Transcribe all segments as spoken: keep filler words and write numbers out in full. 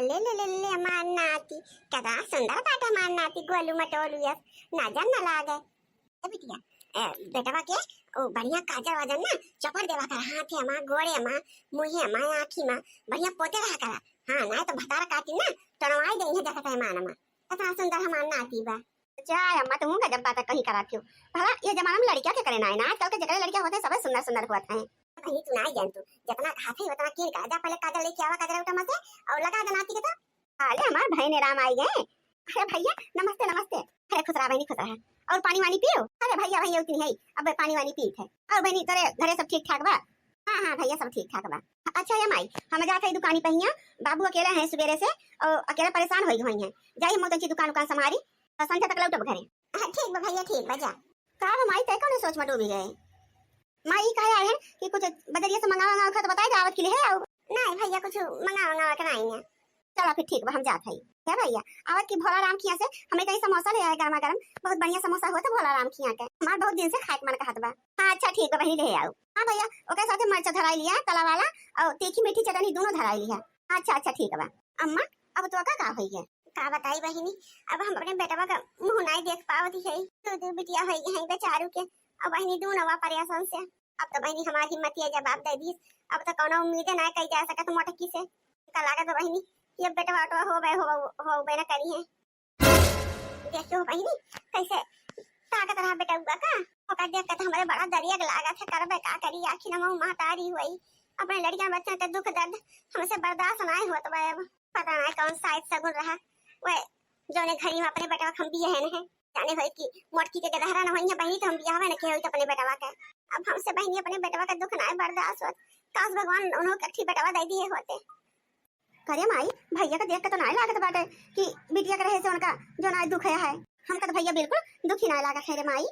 ले, ले, ले, ले, हमार नाती, केतना सुंदर बाटे हमार नाती, गोलू मटोलू यस, नजर न लागे। ए बिटिया, ए, बेटवा के, ओ, बढ़िया काजर वाजर ना, चपड़ देवा कर, हाथे मा, गोड़े मा, मुँहे मा, आँखी मा, बढ़िया पोते रहा करा। हाँ, नाहीं तो भतार काटी ना, टोनवाई देइहैं देखत है मान मा। एतना सुंदर हमार नाती बा। जा अम्मा, तुहूँ गजब बात कही करात हो। भला ये जमाना में लड़किया के करे ना है ना, आजकल के जेकरे लड़किया होत हैं, सबे सुंदर सुंदर होत हैं। कहीं तू नाहीं जानतू, जेतना हाथे ओतना कीन का, जा पहले काजर लेके आवा, काजर उठा मा से, और लगा दे नाती के तो। अरे हमार बहिन राम आई गए। अरे भैया नमस्ते, नमस्ते। अरे खुश रहा बहिनी, खुश रहा। और पानी वानी पियो? अरे भैया, भैया उतनी है, अब पानी वानी पीत है। और बहिनी तोरे घरे सब ठीक ठाक बा? हाँ, हाँ भैया, सब ठीक ठाक बा। अच्छा ये माई, हम जात है दुकानी पहिया, बाबू अकेला है सुबेरे से, और अकेला परेशान होई गई हैं। जाई हम तंची दुकान उकान संभारी, और संझा तक लौटब घरे। हाँ, ठीक बा भैया, ठीक बा, जा। का बा माई, तै कौने सोच में डूबी गए? माई, ई कहे आए हैं कि कुछ बजरिया से मंगावा, मंगावा, तो बताए जावत के लिए है, और नहीं भैया, कुछ मंगावा, मंगावा के नहीं है। चलो फिर ठीक बा, हम जात हई। हे भैया, आवत की भोला राम खिया से हमें कहीं समोसा ले आए गरमा गरम, बहुत बढ़िया समोसा होत है भोला राम खिया के, हमार बहुत दिन से खाए के मन कहत बा। हाँ अच्छा ठीक बा बहिनी, ले आओ। हाँ भैया, ओकरे साथे मरचा धराई लिया तला वाला और तीखी मीठी चटनी दोनों धराई लिया। अच्छा अच्छा ठीक बा। अम्मा, अब तो का का होई है? का बताई बहिनी, अब हम अपने बेटवा का मुँह नाहीं देख पावत ही है। दू दू बिटिया होई है बेचारू के, अब बहिनी दोनों वा परेशान से। अब तो बहिनी हमारी हिम्मतिया जवाब दे दीस, अब तो कौनो उम्मीदे नाहीं कई जा सकत मोटकी से। का लागत बा बहिनी कि अब बेटवा उटवा होबे, हो, होबे न करी है। देखियो बहिनी कैसे ताकत रहा बेटवा का, ओकर देख के तो हमरे बड़ा दरिया के लागत है, करबे का करी, आखिर हम महतारी हुई, अपने लड़कियां बच्चों के दुख दर्द हमसे बर्दाश्त नाहीं होत बा। अब पता नाहीं कौन साइत सगुन रहा, वह जौने घड़ी में अपने बेटवा के हम बियहन है, जाने होई कि मोटकी के गदहरा न होई है बहिनी, तो हम बियाहवे न के होई तो अपने बेटवा के। अब हमसे बहिनी अपने बेटवा के दुख नाहीं बर्दाश्त होत, काश भगवान उन्हों के एक ठी बेटवा दे दिए होते। करे माई, भैया के देख के तो नाहीं लागत बाटे कि बिटिया के रहे से उनका जो ना दुख है, है। हमका तो भैया बिल्कुल दुखी नाहीं लागत है रे माई।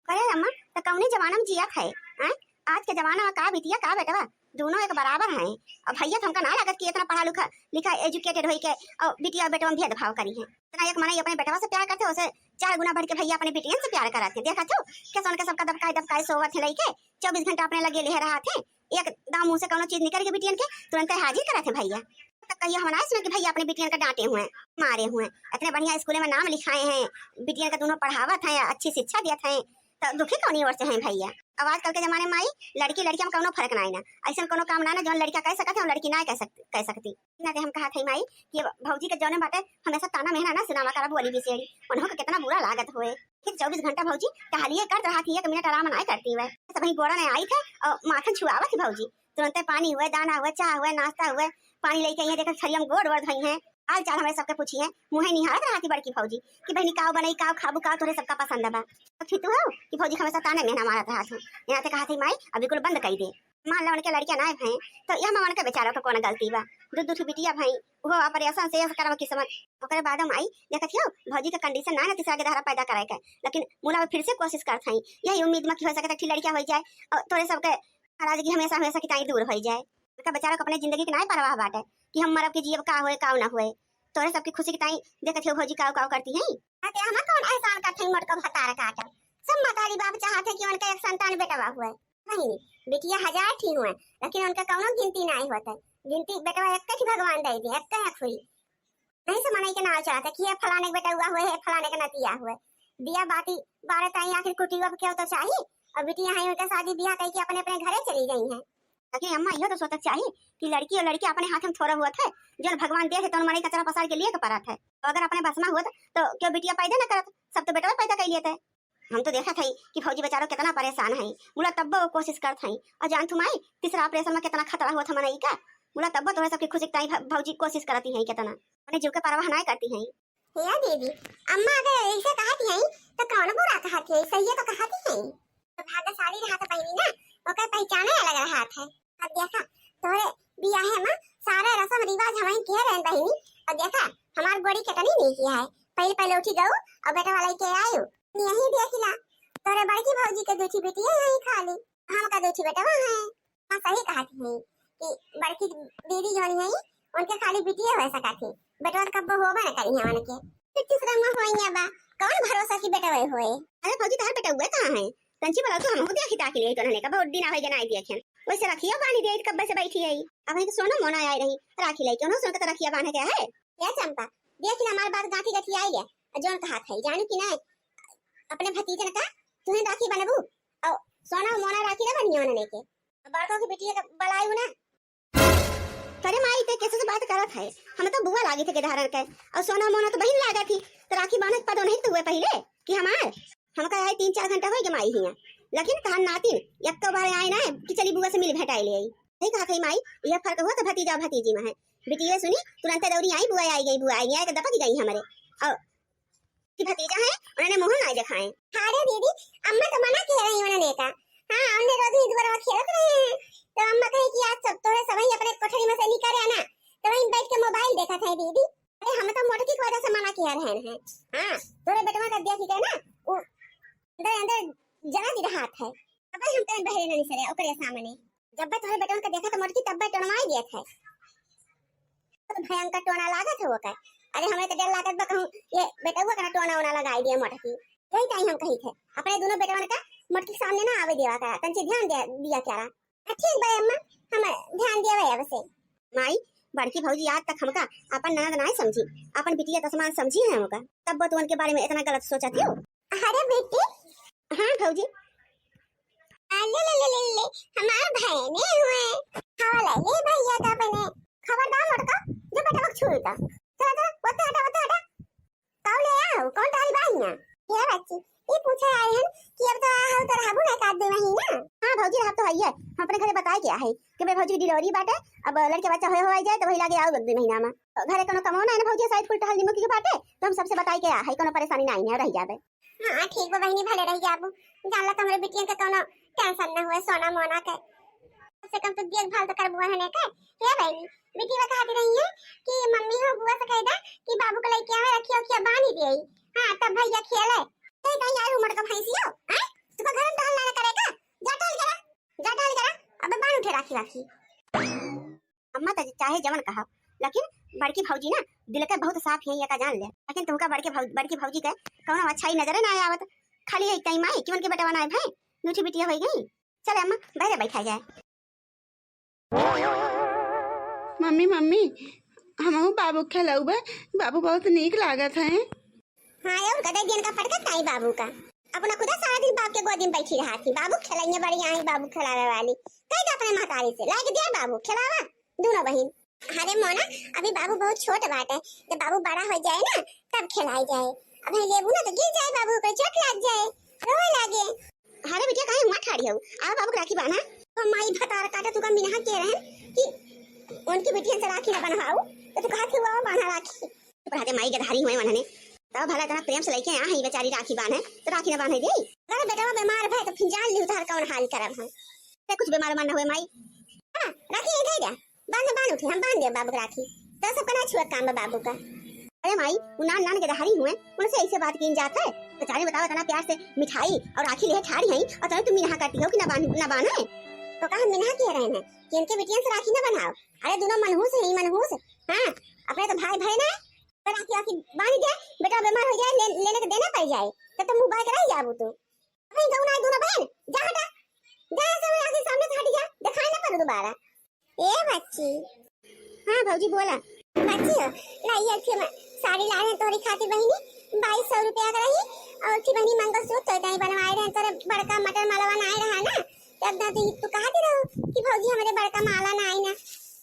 करे अम्मा, तो कौने जमाना में जियत है, हैं? आज के जमाना में का बिटिया का बेटवा, दोनों एक बराबर हैं। और भैया तो हमका नाहीं लागत कि इतना पढ़ा लिखा, लिखा educated होई के और बिटिया और बेटवा में भेदभाव करी हैं। इतना एक मनई अपने बेटवा से प्यार करते, उसे चार गुना बढ़ के भैया अपने बिटियन से प्यार करत हैं। देखत हो कैसे उनके सबका दबकाए दबकाए सोवत है लइके, चौबीस घंटा अपने लगे ले रहत हैं। एक दाम मुँह से कौनो चीज निकल के बिटियन के तुरंते हाजिर करत हैं भैया। तो कहियो हम नाहीं सुने कि भैया अपने बिटियन का डांटे हुए, मारे हुए। इतने बढ़िया स्कूल में नाम लिखाए हैं, बिटियन का दोनों पढ़ावत हैं, अच्छी शिक्षा देत हैं, तो दुखी कौनी ओर से हैं भैया? अब आजकल के जमाने में माई, लड़की लड़किया में कौनो फर्क नाहीं ना, ऐसन कौनो काम ना ना जौन लड़किया कह सकत है और लड़की ना कह सक-, कह सकती। ना ते हम कहा थे माई कि भौजी के जौने बाटे हमेशा ताना मेहना ना सुनावा करा बोली बिसेड़ी, उन्हों को कितना बुरा लागत हुए। फिर चौबीस घंटा भौजी टहलिए करत रहा थी, एक मिनट आराम नाहीं करती हुए। सब वहीं गोड़ा नहीं आई थे और माखन छुआवत थी भौजी, तुरंते पानी हुए, दाना हुए, चाह हुए, नाश्ता हुए, पानी लेके आई है, देखा थरिया में गोड़ वोड़ धोई हैं, हाल चाल हमरे सबके पूछी है। मुँहे निहारत रहा थी बड़की भौजी कि बहनी काव बनई, काव खाबू, काव तोरे सबका पसंद बा। तो फिर तू हो कि भौजी हमेशा ताने मेहना मारत रहा थी। यहाँ ते कहा थी माई अब बिल्कुल बंद कर दे, मान लो उनके लड़कियां नाहीं भई, तो यह मा उनके बेचारों के कौन गलती बा? दू दू ठो बिटिया भई, वो ऑपरेशन से यह करम किस्मत। ओकरे बाद माई देखत हियो, भौजी के कंडीशन ना ना तीसरा के दहरा पैदा करे के, लेकिन मुला फिर से कोशिश करत हई, यही उम्मीद में कि हो सके तो एक ठे लड़किया हो जाए और तोरे सबके नाराजगी हमेशा हमेशा की ताई दूर हो जाए। उनका बेचारा को अपने जिंदगी की नाहीं परवाह बाटे कि हम मरब के जियब, का होए का ना होए। तोरे सबकी खुशी की ताई देखत हियो भौजी काव काव करती हैं। अते हम कौन एहसान करत हई मोटका भतार काटब? सब मतारी बाप चाहत है कि उनका एक संतान बेटवा हुए। नहीं, बिटिया हजार ठी हुए, लेकिन उनका कौनो गिनती नाहीं होत है। गिनती बेटवा एक ही भगवान दे दे, एक है खुरी। नहीं से मनई के नाव चढ़ाते कि ये फलाने के बेटा हुआ हुए है, फलाने के नतिया हुए। दिया बाती बारह ताई आखिर कुटिया पे क्यों तो चाहिए, और बिटिया हैं उनका शादी ब्याह करके अपने अपने घरे चली गई हैं। लेकिन अम्मा, इहो तो सोचक चाहिए कि लड़की और लड़के अपने हाथ में थोड़ा हुआ थे, जो भगवान दे है तो मनई कचरा पसार के लिए के परत है। तो अगर अपने बस में हुआ तो क्यों बिटिया पैदा न करत, सब तो बेटवा पैदा कर लिए थे। हम तो देखत हई कि भौजी बेचारो कितना परेशान है, मुला तब्बो वो कोशिश करत हई। और जानत हू माई, तीसरा ऑपरेशन में कितना खतरा होत है मनई का, मुला तब्बो तोहरे सबके खुशी के ताई भ-, भौजी कोशिश करती है कितना, अपने जीव के परवाह नाहीं करती है। हे दीदी, अम्मा अगर ऐसे कहती है तो कौन बुरा कहती है, सही है तो कहती है। तो भाग्यशाली रहत बहिनी ना, ओकर पहचाने अलग रहत है। अब देखा, तोहरे बियाहे में सारा रस्म रिवाज हमही किहे रहन बहिनी। अब देखा, हमार गोड़ी केतनी नीक है, पहले पहले उठी गऊ और बेटा वाला के आयु। यही देख ला, तोरे बड़की भौजी के दू ठी बिटिया यही खाली, हमका दू ठी बेटवा है। हाँ, सही कहत ही कि बड़की दीदी जौन है, उनके खाली बिटिया हो सकत ही, बेटवा तो कब्बो होबे न करी है उनके। फिर तीसरा में होइया बा, कौन भरोसा कि बेटवा होए? अरे भौजी, तोहर बेटवा कहाँ है? तंची बोला तो हमहू देखी ताकि ले तो रहने का बहुत दिन होई गए नाई देखे। वैसे रखिया बांधी दे, कब्बे से बैठी है। अब वहीं सोना मोना आए रही, राखी लेके उन्हों सोना का रखिया बांधे के है। या चंपा, देख ना हमार बात गांठी गठी आई है, जौन कहा था, जानू कि नहीं, अपने भतीजन का तुहें राखी बनबू, और सोना मोना राखी ना बनिया उन्होंने के, बड़का के बिटिया का बलायू ना। अरे माई, ते कैसे से बात करत है? हम तो बुआ लागी थे के धारण के, और सोना मोना तो बहिन लागा थी, तो राखी बांधे के पदो नहीं तो हुए पहले कि हमार, हमका आए तीन चार घंटा होई गे माई हियां, लेकिन तहार नातिन एक तो बार आए ना कि चली बुआ से मिल भेटाई ले आई। सही कहा थई माई, यह फर्क हुआ तो भतीजा भतीजी में है। बिटिया सुनी, तुरंत दौड़ी आई, बुआ आई गई, बुआ आई गई, आए के दपक गई हमरे। और कि भतीजा है, उन्होंने मुंह ना दिखाए। हाँ रे दीदी, अम्मा तो मना कह रही उन्होंने का। हाँ, हमने रोज ही दुआरा खेलत रहे हैं, तो अम्मा कहे कि आज सब तोरे सब ही अपने कोठरी में से निकल आना, तो वहीं बैठ के मोबाइल देखत है दीदी। अरे हम तो मोटकी की वजह से मना किया रहन है। हाँ, तोरे बेटवा का दिया की ना, वो अंदर अंदर जला दी रहा है। अब हम कहीं बहरे नहीं सरे ओकरे सामने। जब तोरे बेटवा का देखा तो मोटकी तब टोनवाई दिया था। तो भयंकर टोना लागत है वो का। अरे हमें तो डर लागत बा कहूँ ये बेटवा का ना टोना वोना लगाई दिया मोटकी। यही टाइम हम कही थे अपने दोनों बेटवन का मोटकी के सामने ना आवे देवा का, तंची ध्यान दे दिया क्या। हाँ, ठीक बा अम्मा, हम ध्यान देवे अब से। माई, बड़की भौजी आज तक हमका अपन ननद नाय समझी, अपन बिटिया के समान समझी है हमका, तब वो तू उनके बारे में इतना गलत सोचत हो। अरे बेटी। हाँ भौजी। आ, ले, ले, ले, ले, ले, हमार बहने हुए। हवा ले, ले भैया का बने। खबरदार मोटका, जो बेटा को छुई तो। चला, चला, वो तो हटा, वो तो हटा। काऊ ले आओ, कौन तारी बाई ना? हे बच्ची, ई पूछे आए हन कि अब तो आ हो तो रहबू ना एक आध दो महीना। हाँ भौजी, रहब तो हइये। हम अपने घरे बताए के आहे कि मेरे भौजी की डिलीवरी बाटे, अब लड़के बच्चा होए हो आई जाए तो वही लागे आओ एक दो महीना में। घरे कोनो कमो ना है ना भौजी, साइड फुल टहल निमक के बाटे, तो हम सबसे बताए के आहे, कोनो परेशानी ना आई है, रह जाबे। हाँ ठीक बा बहिनी, भले रह जाबू, जान ला तो हमरे बिटियन के कोनो टेंशन ना हुए, सोना मोना के। कम से कम तू देखभाल तो करबू हने के। हे बहिनी, बिटिया कहती रही है कि मम्मी हो बुआ से कह दे कि बाबू को लेके आवे, रखिया उखिया बांधी दे। हाँ, तब भैया खेले। ए, कहीं आई उमड़ का भैंसी हो, हैं? तू का घर में टहल ना करे का? जा टहल करा, जा टहल करा। अबे बांध उठे राखी, राखी। अम्मा त चाहे जवन कहा, लेकिन बड़की भौजी ना दिल के बहुत साफ है, ये का जान ले। लेकिन तुमका बड़के भौ-, बड़की भौजी के कौनो अच्छाई नजरे ना आवत, खाली एक टाइम आई कि उनके बेटवा ना आए भाई, मीठी बिटिया हो गई। चले अम्मा, बहरे बैठा जाए। मम्मी, मम्मी, हमहू बाबू के खेलौबे, बाबू बहुत नीक लागत है। हाँ, और कदे दिन का फटकत नहीं बाबू का। अपना खुदा सारा दिन बाप के गोदी में बैठी रहा थी, बाबू खेलाइए बढ़िया है, बाबू खेलावे वाली। कह दे अपने महतारी से, लाइके दे बाबू, खेलावा दोनों बहिन। अरे मोना, अभी बाबू बहुत छोट बाटे, जब बाबू बड़ा हो जाए ना, तब खिलाई जाए। अब लेबू ना तो गिर जाए बाबू, ओकर चोट लाग जाए, रोए लागे। अरे बिटिया, काहे हुआ ठाड़ी हऊ? आवा बाबू के राखी बांधा। ओ माई भतार काटा, तू का मिनहा के रहन कि उनकी बिटियन से राखी ना बनवाऊ, तो तू कहा कि वो बांधा राखी। चुप रहते माई, गधारी हुए उन्होंने। तब भला इतना प्रेम से लेके आ है बेचारी राखी बांधे, तो राखी ना बांधे दे। अगर बेटवा बीमार भए तो फिर जान लिहू तोहर कौन हाल करब हम। ते कुछ बीमार उमार ना हुए माई। हाँ, राखी यहीं धर दे। बांध, बांध उठे, हम बांध दे बाबू के राखी। तो सबका ना छुए काम बा बाबू का। अरे माई, वो नान नान गधारी हुए, उनसे ऐसे बात कीन जात है। तो चाहे बताओ, इतना प्यार से मिठाई और राखी ले ठाड़ी है और तने तुम मिनहा करती हो कि ना बांध, ना बांधे। तो कहा मिनहा के रहे हैं कि इनके बिटियन से राखी ना बनाओ। अरे दोनों मनहूस है, ही मनहूस। हाँ, अपने तो भाई भाई ना, तो राखी वाखी बांध दे, बेटा बीमार हो जाए, ले, लेने के देना पड़ जाए, तब तो मुंह बाय के रह जाबू तू। अबे गौना है दोनों बहन, जा हटा, जा ऐसे मेरे आगे सामने से हट जा, दिखाई ना पड़ो दोबारा। ए बच्ची। हाँ भौजी बोला। बच्ची हो, लाई अच्छी म-, साड़ी लाए हैं तोरी खातिर बहिनी, बाईस सौ रुपया का रही, और अच्छी बहिनी मंगलसूत्र तो इतना ही बनवाए रहे तोरे बड़का मटर मलवा ना आए रहा ना, तब ना तू, तू कहा थी रहो कि भौजी हमारे बड़का माला ना आई ना,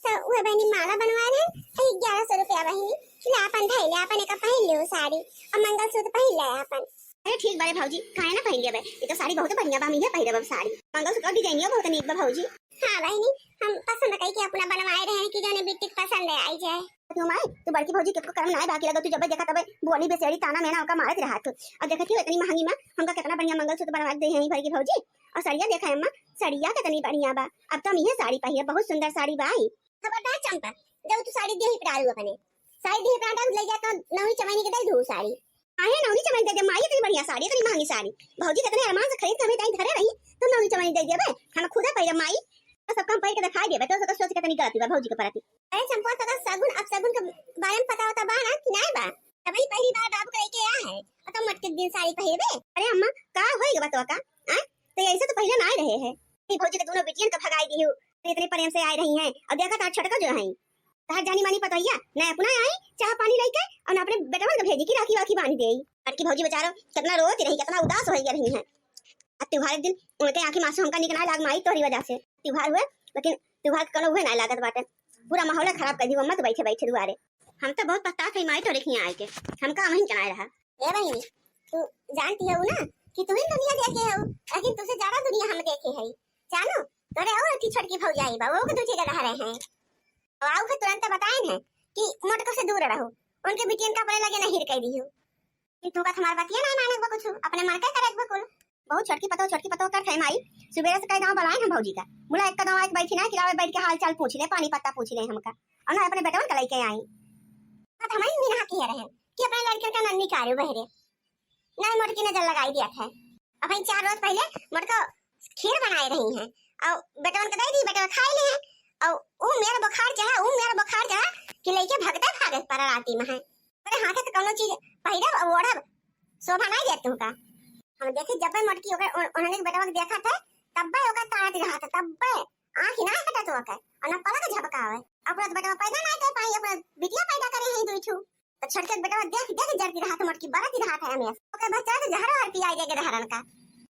तो वह बहिनी माला बनवाए रहे, तो ग्यारह सौ रुपया बहिनी, ले अपन धई ले, अपन एक पहन ले वो साड़ी, और मंगलसूत्र पहन ले अपन। अरे ठीक बारे भौजी, काहे ना पहिन लेबे? ये तो साड़ी बहुत बढ़िया बा, हम इहे पहिरब अब साड़ी। मंगलसूत्र और डिजाइनियो बहुत नीक बा भौजी। हाँ बहिनी, हम पसंद कई के अपना बनवाए रहे हैं कि जौने बिटिक पसंद आई जाए। क्यों माई, तू बड़की भौजी के करम नाय बा कि लगो तू जब देखा तब बोली बेसेरी ताना में ना ओका मारत रहा तू। और देखत ही इतनी महंगी में हमका कितना बढ़िया मंगलसूत्र बनवा के दे हैं बड़की भौजी। और सड़िया देखा है अम्मा, सड़िया कितनी बढ़िया बा। अब तो हम इहे साड़ी पहिरब, बहुत सुंदर साड़ी बा ई। खबरदार चंपा, जब तू साड़ी दे ही पड़ा अपने, साड़ी दे ही पड़ा ले जा तो नौनी चमैनी के दे दू साड़ी। आहे नौनी चमैनी दे दे माई, इतनी बढ़िया साड़ी, इतनी महंगी साड़ी भौजी कितने अरमान से खरीद के हमें ताई धरे रही, तो नौनी चमैनी दे देबे, हम खुदे पहिरब माई। तो सबका हम पहिर के दिखाई देबे, तो सबका सोच के तनी गलती बा भौजी के प्रति। अरे चंपा, तो का सगुन अपसगुन के बारे में पता होता बा ना कि नाय बा? तबही पहली बार बाबू के लेके आ है, और तो मटके दिन साड़ी पहिरबे। अरे अम्मा, का होई गवा तो का? आ? तो ऐसे तो पहले ना रहे है। ई भौजी के दोनों बिटियन का भगाई दिहू, इतने प्रेम से आए रही हैं। और देखा तार छोटका जो है, तहार जानी मानी पतोहिया, ना अपना आई चाह पानी लेके और ना अपने बेटवन का भेजी कि राखी वाखी बांध दे। बड़की भौजी बेचारो कितना रोती रही, कितना उदास हो गई रही है। अब त्योहार के दिन उनके आँखी में आंसू हमका निकला लाग माई तोहरी वजह से। त्योहार हुए, लेकिन त्योहार के कोनो हुए ना लागत बाटे। पूरा माहौल खराब कर दी, वो मत बैठे बैठे दुआरे। हम तो बहुत पछतात है माई तोरे खियाँ आए के, हमका वहीं के ना रहा। ए बहिनी, तू जानती हो ना कि तू ही दुनिया देखे हो, लेकिन तुझसे ज्यादा दुनिया हम देखे है। जानो, तोरे और अथी छोटकी भौजाई बा, वो के दूसरी जगह रहे हैं। और आओ के तुरंत बताए हैं कि मोटको से दूर रहो, उनके बिटियन का अपने लगे नहीं कह दी हो। कि तू का हमार बतिया नहीं माने बा कुछ, अपने मन का करे बा कुल। बहुत छोटकी पतो, छोटकी पतो कर थे माई, सुबेरे से कई गाँव बुलाए हम भौजी का, मुला एक गाँव आके बैठी ना, किरावे बैठ के हाल चाल पूछ ले, पानी पत्ता पूछ ले हमका, और ना अपने बेटवन का लेके आई। बात हमारी मीना की है रहन कि अपने लड़के का नन्नी कारो बहरे, ना मोटकी नजर लगाई दिया था। अब भाई चार रोज पहले मोटका खीर बनाए रही हैं और बेटवन के दे दी, बेटवा खाई ले हैं। और ऊ मेरा बुखार चढ़ा, ऊ मेरा बुखार चढ़ा कि लेके भगते भागे पड़ा राती में है। अरे हाथे तो कौनो चीज पहिरब और ओढ़ब, शोभा नहीं देत तुमका। हम देखी जब मोटकी ओकर उन-, उन्होंने बेटवा के देखा था, तब्बे ओकर ताड़त रहा था, तब्बे आँख ही ना हटत ओकर, और ना पलक झपकावे। अब रात बेटवा पैदा नहीं कर पाई, अपना बिटिया पैदा करे हैं दुई ठू। तो छोटके बेटवा देख, देख जरती रहा था मोटकी, बरती रहा था हमें। ओकर बच्चा तो जहर हर पियाई देगे दहरन का।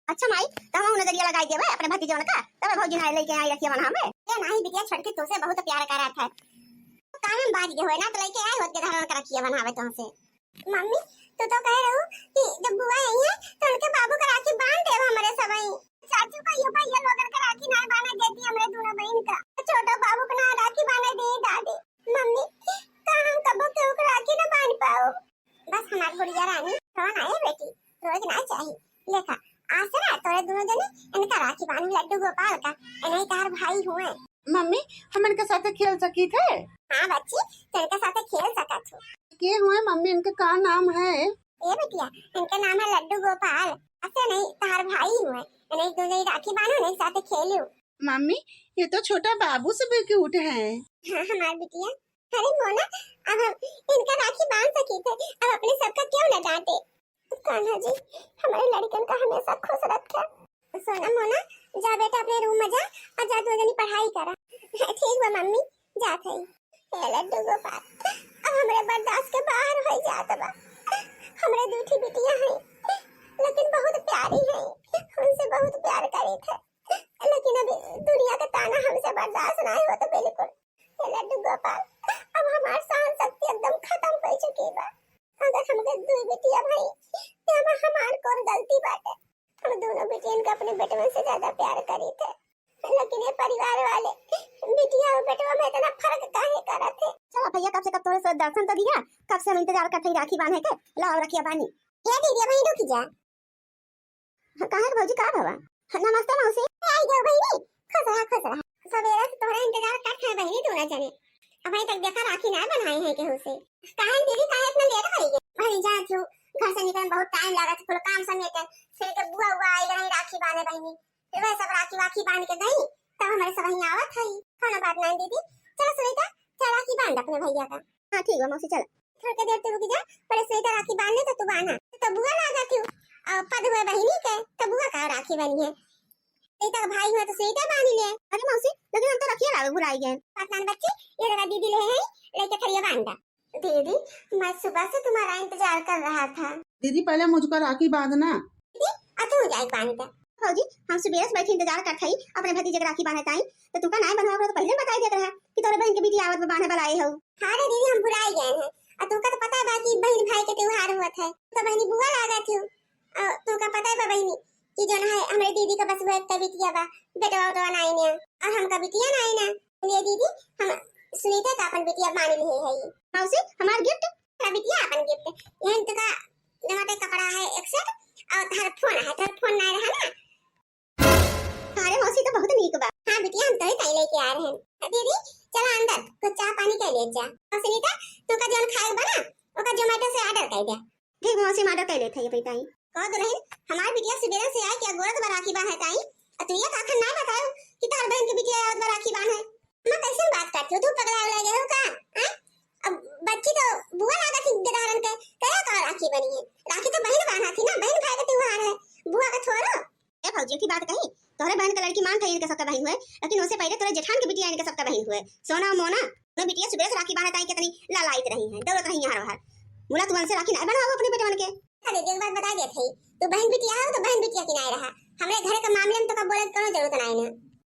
अच्छा माई, तो हम नजरिया लगाई देवे अपने भतीजवन का, तब भौजी ना लेके आई रखिए बना हमें। ये नहीं बिटिया छोटकी तुमसे बहुत प्यार करा था। कान में बाज गए हुए ना, तो लेके आए होत के दहरन का रखिए बनावे तुमसे। मम्मी, तू तो कह रहू कि जब बुआ आई है, तो उनके बाबू का राखी बांध देव हमरे सबई। चाचू का यो भैया लोगन का राखी ना बांधे देती हमरे दोनों बहन का। छोटो बाबू का ना राखी बांधे दे दादी। मम्मी, का हम कबो केहू का राखी ना बांध पाओ? बस हमार गुड़िया रानी, रोना है बेटी, रोज ना चाही। लेखा, आज से ना तोरे दोनों जने इनका राखी बांध, लड्डू गोपाल का, इन्हीं तार भाई हुए। मम्मी, हम इनके साथे खेल सकी थे? हाँ बच्ची, तो इनके साथे खेल सकत हो। के हुए मम्मी, इनके का नाम है? ए बिटिया, इनका नाम है लड्डू गोपाल। ऐसे नहीं, तार भाई हुए, इन्हीं दोनों राखी बांधो, इन्हीं साथे खेलो। मम्मी, ये तो छोटा बाबू से भी क्यूट है। हाँ हमार बिटिया, अरे मोना, अब हम इनका राखी बांध सकी थे, अब अपने सबका क्यों न डांटे। कान्हा जी, हमारे लड़कन का हमेशा खुश रखे। सोना मोना, जा बेटा अपने रूम में जा, और जा दो जनी पढ़ाई करा। ठीक बा मम्मी, जात हई। हे लड्डू गोपाल, अब हमरे बर्दाश्त के बाहर हो जात बा। हमरे दू ठी बिटिया हैं, लेकिन बहुत प्यारी हैं, हमसे बहुत प्यार करी थे, लेकिन अब दुनिया के ताना हमसे बर्दाश्त नहीं होत बिल्कुल। हे लड्डू गोपाल, अब हमार सहन शक्ति एकदम खत्म हो चुकी बा। अगर हमके दुई बिटिया भाई, तो हम हमार कौन गलती बाटे? हम दोनों बिटियन के अपने बेटवन से ज्यादा प्यार करी थे, लेकिन ये परिवार वाले बिटिया और बेटवा में इतना फर्क काहे करत है? चला भैया, कब से कब तोरे से दर्शन तो दिया, कब से हम इंतजार करते ही राखी बांधे के। लाओ रखिया बानी। हे दीदी, वहीं रुक जा। हाँ, काहे रे भौजी, का भवा? नमस्ते मौसी। आई जाओ बहिनी, खुश रहा, खुश रहा। सवेरे से तोहरा इंतजार करत है बहिनी, दोनों जने। अबहीं तक देखा राखी ना बनाए हैं केहू से। काहे दीदी, काहे इतना लेट हो गई? बहिनी जान क्यों, घर से निकले में बहुत टाइम लागत, कुल काम समेटे। फिर के बुआ, बुआ आई रही राखी बांधे बहिनी, फिर वह सब राखी वाखी बांध के गई, तब हमारे सब यहीं आवत है। कोनो बात नहीं दीदी, चलो सुनीता, चल राखी बांध अपने भैया का। हाँ ठीक बा मौसी, चल। थोड़के देर तू रुक जा, पहले स्वेटर राखी बांध ले तो तू बांधा। तो बुआ लागत हूँ, और पद हुए बहिनी के, तो बुआ का राखी बनी है। स्वेटर भाई हुआ तो स्वेटर बांध ले। अरे मौसी, लेकिन हम तो रखिए लावे भुलाई गए। बात मान बच्ची, ये रहा दीदी ले है, लेके थरिया बांधा। दीदी, मैं सुबह से तुम्हारा इंतजार कर रहा था। दीदी, पहले मुझको राखी बांधना। दीदी, आ तू जाए बांध दे। भौजी, हम सुबह से बैठे इंतजार करत हई अपने भतीजे के राखी बांधत आई, तो तुका नाय बंधवा तो पहले बताई देत रहा कि तोरे बहन के बिटिया आवत बा बांधे वाला आई हऊ। हाँ रे दीदी, हम भुलाई गए हैं। आ तुका तो पता बा कि बहन भाई के त्योहार होत है, तो बहनी बुआ लागत हूँ। आ तुका पता बा बहनी कि जौन है हमरे दीदी का बस वो एक बिटिया बा, बेटवा उटवा नाई ने, और हमका बिटिया नाई ना। ये दीदी, हम सुनीता का अपन बिटिया मान लिए है। मौसी, हमार गिफ्ट? का बिटिया अपन गिफ्ट? यहन तुका नवा कपड़ा है एक सेट, और हर फोन है, हर फोन ना रहा ना। अरे मौसी तो बहुत नीक बा। हाँ बिटिया, हम तो ही ताई लेके आ रहे हैं। दीदी, चला अंदर, कुछ चाह पानी कर ले जा। और सुनीता, तू का जौन खाए बा ना, ओका Zomato से order कर दे। ठीक मौसी, हम order कर लेते हैं ये ताई। कह दुल्हन, हमार बिटिया सुबेरे से आए के अगोरत बा राखी बांधे ताई, और तू ये काखन ना बताओ कि तार बहन के बिटिया आवत बा राखी बांधे। माँ कैसे बात करती हो, तू पगला उगला गए हो का? हैं? अब बच्ची तो बुआ लागत ही गदारन के, कया का राखी बनी है? राखी तो बहन बांधा थी ना, बहन भाई का त्योहार है, बुआ का थोड़ो। ए भौजी, एक बात कही, तोहरे बहन के लड़की मान गई इनके हुए, लेकिन ओसे पहिले तोरे जेठान के बिटिया इनके सबका बहिन हुए, सोना मोना। उन्हें बिटिया सुबह से राखी बांधत आई, कितनी ललाइत रही हैं, दौड़त रही हैं हर बार। मुला तू उनसे राखी ना बनवाओ अपने बेटवन के। अरे, एक बात बता देत हई, तू बहन बिटिया हो तो बहन बिटिया की नाय रहा। हमरे घर के मामले में तो का बोले के कोनो जरूरत नाय ना।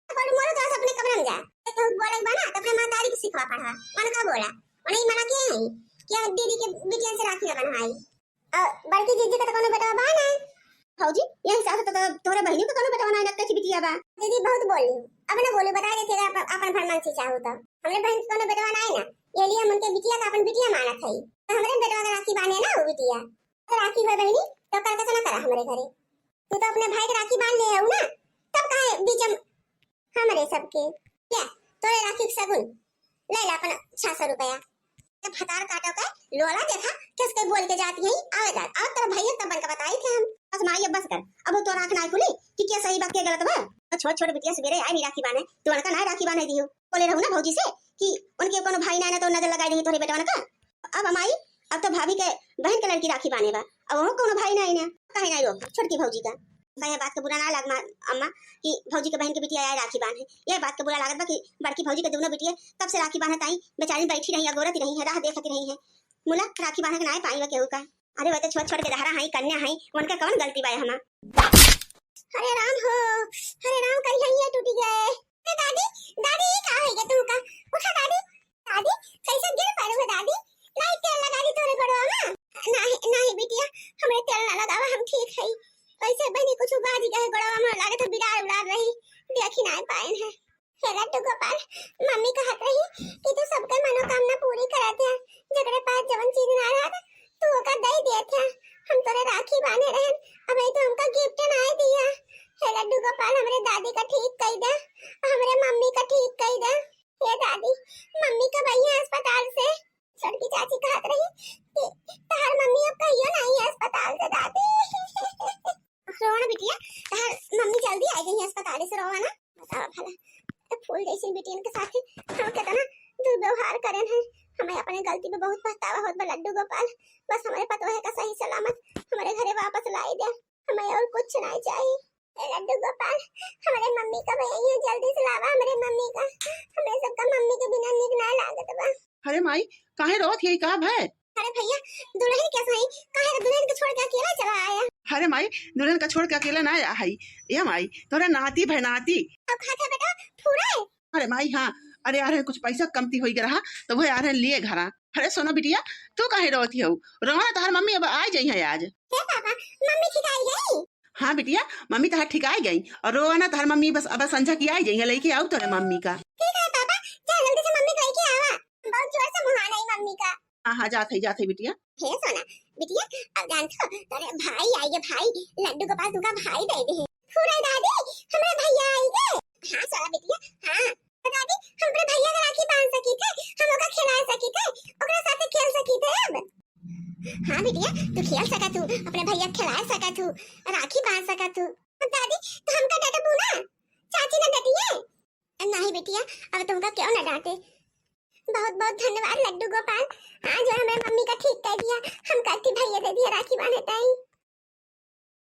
पर मोरो तो अपने कमरे में जा। तो बोले के बा ना, तो अपने महतारी के सिखवा पढ़वा। उनका बोला, उन्हें मना किए हैं कि हम दीदी के बिटियन से राखी ना बनवाई। और बड़की जीजी का तो कोनो बेटवा बा ना। भौजी, यही हिसाब से तो तोहरे बहिनी के कोनो बेटवा ना, ना कची बिटिया बा। दीदी बहुत बोल ली, अब ना बोली, बता देते अगर अपन, अपन फरमान से चाहो तो। हमरे बहन के कोनो बेटवा ना है ना, ये लिए हम उनके बिटिया का अपन बिटिया मानत है। तो हमरे बेटवा का राखी बांधे ना वो बिटिया। तो राखी हुए बहिनी, तो कल का ना करा हमरे घरे। तू तो अपने भाई के राखी बांध ले आऊ ना, तब काहे बीच में हमरे सबके? क्या तोरे राखी के सगुन? ले ला अपन छह सौ रुपया। जब भतार काटो के लोला देखा, किसके बोल के जाती है, आवे जा, और तेरा भैया तब बन के बताई थे हम। बस माई, अब बस कर, अब तो राख ना खुली कि क्या सही बात, क्या गलत बा। तो छोट छोट बिटिया सवेरे आई भी राखी बांधे, तू उनका ना राखी बांधे दियो। बोले रहू ना भौजी से कि उनके कोनो भाई ना, ना तो नजर लगाई रही तोरे बेटवन का। अब हमारी, अब तो भाभी के बहन के लड़की राखी बांधे बा, अब वो कोनो भाई ना आई ना, काहे ना रोक छोटकी भौजी का। भाई, ये बात के बुरा ना लाग मा-, अम्मा, कि भौजी के बहन के बिटिया आए राखी बांधे। ये बात के बुरा लागत बा कि बड़की भौजी के दोनों बिटिया तब से राखी बांधत आई, बेचारी बैठी रही, अगोरत रही है, राह देखत रही है। मुला राखी बांधे के ना पाई बा केहू का। अरे, वो तो छोट छोट बेदहरा हई, कन्या हई, उनका कौन गलती बा हमा? हरे राम हो, हरे राम, करिहैया टूटी गए। ए दादी, दादी, ई का होई गे तुमका? उठा दादी, दादी, कैसे गिर पड़ू हो दादी? लाई तेल लगा दी तोरे गोड़वा में। नाही, नाही बिटिया, हमरे तेल ना लगावा, हम ठीक हई। कैसे बहनी कुछ बाज गए गोड़वा में, लागत है बिरार उड़ार रही, देखी ना पाएन है। हे लड्डू गोपाल, मम्मी कहत रही कि तू सबके मनोकामना पूरी करत है, जेकरे पास जवन चीज ना रहत, तू ओका दे देत है। हम तोरे राखी बांधे रहन, अब तो हमका गिफ्ट ना दिया। हे लड्डू गोपाल, हमरे दादी का ठीक कई दे, हमरे मम्मी का ठीक कई दे। हे दादी, मम्मी कब आई है अस्पताल से? छोटकी चाची कहत रही कि तहार मम्मी अब कहियो ना आई है अस्पताल से, दादी। रोवा ना बिटिया, तहार मम्मी जल्दी आ गई है अस्पताल से, रोवा ना। बतावा भला, ए फूल जैसी बिटियन के साथ हम कितना दुर्व्यवहार करेन है। हमें अपने गलती पे बहुत पछतावा होत बा लड्डू गोपाल। बस हमरे पतोहे का सही सलामत हमरे घरे वापस लाई दे, हमें और कुछ नहीं चाहिए। ए लड्डू गोपाल, हमरे मम्मी का भैया जल्दी से लावा, हमरे मम्मी का, हमरे सबका मम्मी के बिना नीक ना लागत बा। अरे माई, काहे रोत है, का भय? अरे भैया, दुल्हन कैसे है? काहे दुल्हन के छोड़ के अकेला चला आया? अरे माई, दुल्हन का छोड़ के अकेला ना आया है। ए माई, तोरा नाती भय नाती। अब खाते बेटा, पूरा है। अरे माई, हाँ, अरे यार, कुछ पैसा कमती होई रहा, तो वो यार लिए घरा। अरे सोना बिटिया, तू काहे रोती हो? रोवा ना, तहार मम्मी अब आ जाई है आज। हे पापा, मम्मी ठीक आई गई? हाँ बिटिया, मम्मी तहार ठीक आई गई। और रोवा ना, तहार मम्मी बस अब संझा की आई जाई है, लेके आओ तोरे मम्मी का। ठीक है पापा, जा जल्दी से मम्मी को लेके आवा। बहुत जोर से मुहान आई मम्मी का। हाँ, हाँ, जात है, जात है बिटिया। हे सोना, बिटिया, अब जानत हो, तोरे भाई आई गे, भाई, लड्डू गोपाल तुमका भाई दे दे। पूरा दादी, हमरे भैया आई गे। हाँ सोना बिटिया, हाँ। तो दादी, हम अपने भैया के राखी बांध सकी थे, हम ओका खिला सकी थे, ओकरे साथे खेल सकी थे अब। हाँ बिटिया, तू खेल सका तू, अपने भैया के खिला सका तू, राखी बांध सका तू। अब दादी, तो हमका डटबू ना? चाची ना डटी है? नहीं बिटिया, अब तुमका क्यों ना डांटे। बहुत बहुत धन्यवाद लड्डू गोपाल, हाँ, जो हमरे मम्मी का ठीक कर दिया, हम करती भैया दे दिया राखी बांधे ताई।